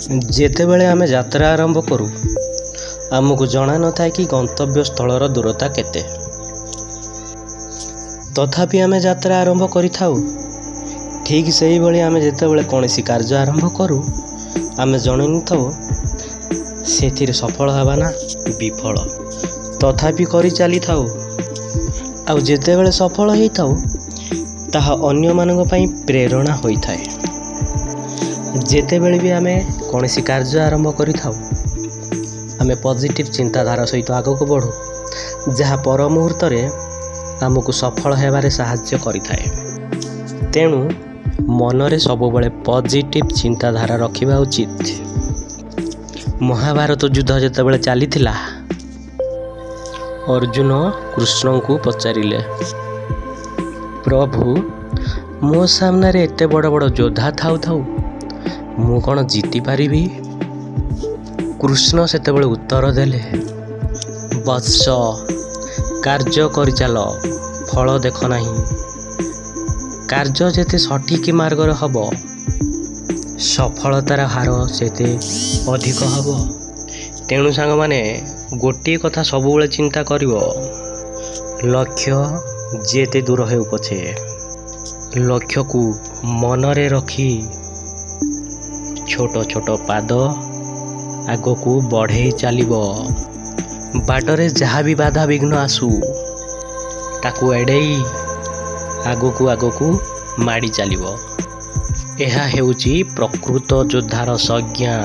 ଯେତେବେଳେ ଆମେ ଯାତ୍ରା ଆରମ୍ଭ କରୁ, ଆମକୁ ଜଣା ନଥାଏ କି ଗନ୍ତବ୍ୟ ସ୍ଥଳର ଦୂରତା କେତେ। ତଥାପି ଆମେ ଯାତ୍ରା ଆରମ୍ଭ କରିଥାଉ। ଠିକ୍ ସେହିଭଳି ଆମେ ଯେତେବେଳେ କୌଣସି କାର୍ଯ୍ୟ ଆରମ୍ଭ କରୁ, ଆମେ ଜାଣିନଥାଉ ସେଥିରେ ସଫଳ ହେବା ନା ବିଫଳ, ତଥାପି କରି ଚାଲିଥାଉ। ଆଉ ଯେତେବେଳେ ସଫଳ ହେଇଥାଉ, ତାହା ଅନ୍ୟମାନଙ୍କ ପାଇଁ ପ୍ରେରଣା ହୋଇଥାଏ। ଯେତେବେଳେ ବି ଆମେ କୌଣସି କାର୍ଯ୍ୟ ଆରମ୍ଭ କରିଥାଉ, ଆମେ ପଜିଟିଭ୍ ଚିନ୍ତାଧାରା ସହିତ ଆଗକୁ ବଢ଼ୁ, ଯାହା ପର ମୁହୂର୍ତ୍ତରେ ଆମକୁ ସଫଳ ହେବାରେ ସାହାଯ୍ୟ କରିଥାଏ। ତେଣୁ ମନରେ ସବୁବେଳେ ପଜିଟିଭ୍ ଚିନ୍ତାଧାରା ରଖିବା ଉଚିତ। ମହାଭାରତ ଯୁଦ୍ଧ ଯେତେବେଳେ ଚାଲିଥିଲା, ଅର୍ଜୁନ କୃଷ୍ଣଙ୍କୁ ପଚାରିଲେ, ପ୍ରଭୁ, ମୋ ସାମ୍ନାରେ ଏତେ ବଡ଼ ବଡ଼ ଯୋଦ୍ଧା ଥାଉ ଥାଉ ମୁଁ କ'ଣ ଜିତିପାରିବି? କୃଷ୍ଣ ସେତେବେଳେ ଉତ୍ତର ଦେଲେ, ବତ୍ସ, କାର୍ଯ୍ୟ କରିଚାଲ, ଫଳ ଦେଖ ନାହିଁ। କାର୍ଯ୍ୟ ଯେତେ ସଠିକ୍ ମାର୍ଗରେ ହେବ, ସଫଳତାର ହାର ସେତେ ଅଧିକ ହେବ। ତେଣୁ ସାଙ୍ଗମାନେ, ଗୋଟିଏ କଥା ସବୁବେଳେ ଚିନ୍ତା କରିବ, ଲକ୍ଷ୍ୟ ଯେତେ ଦୂର ହେଉ ପଛେ, ଲକ୍ଷ୍ୟକୁ ମନରେ ରଖି ଛୋଟ ଛୋଟ ପାଦ ଆଗକୁ ବଢ଼େଇ ଚାଲିବ। ବାଟରେ ଯାହା ବି ବାଧାବିଘ୍ନ ଆସୁ, ତାକୁ ଏଡ଼େଇ ଆଗକୁ ଆଗକୁ ମାଡ଼ି ଚାଲିବ। ଏହା ହେଉଛି ପ୍ରକୃତ ଯୋଦ୍ଧାର ସଂଜ୍ଞା।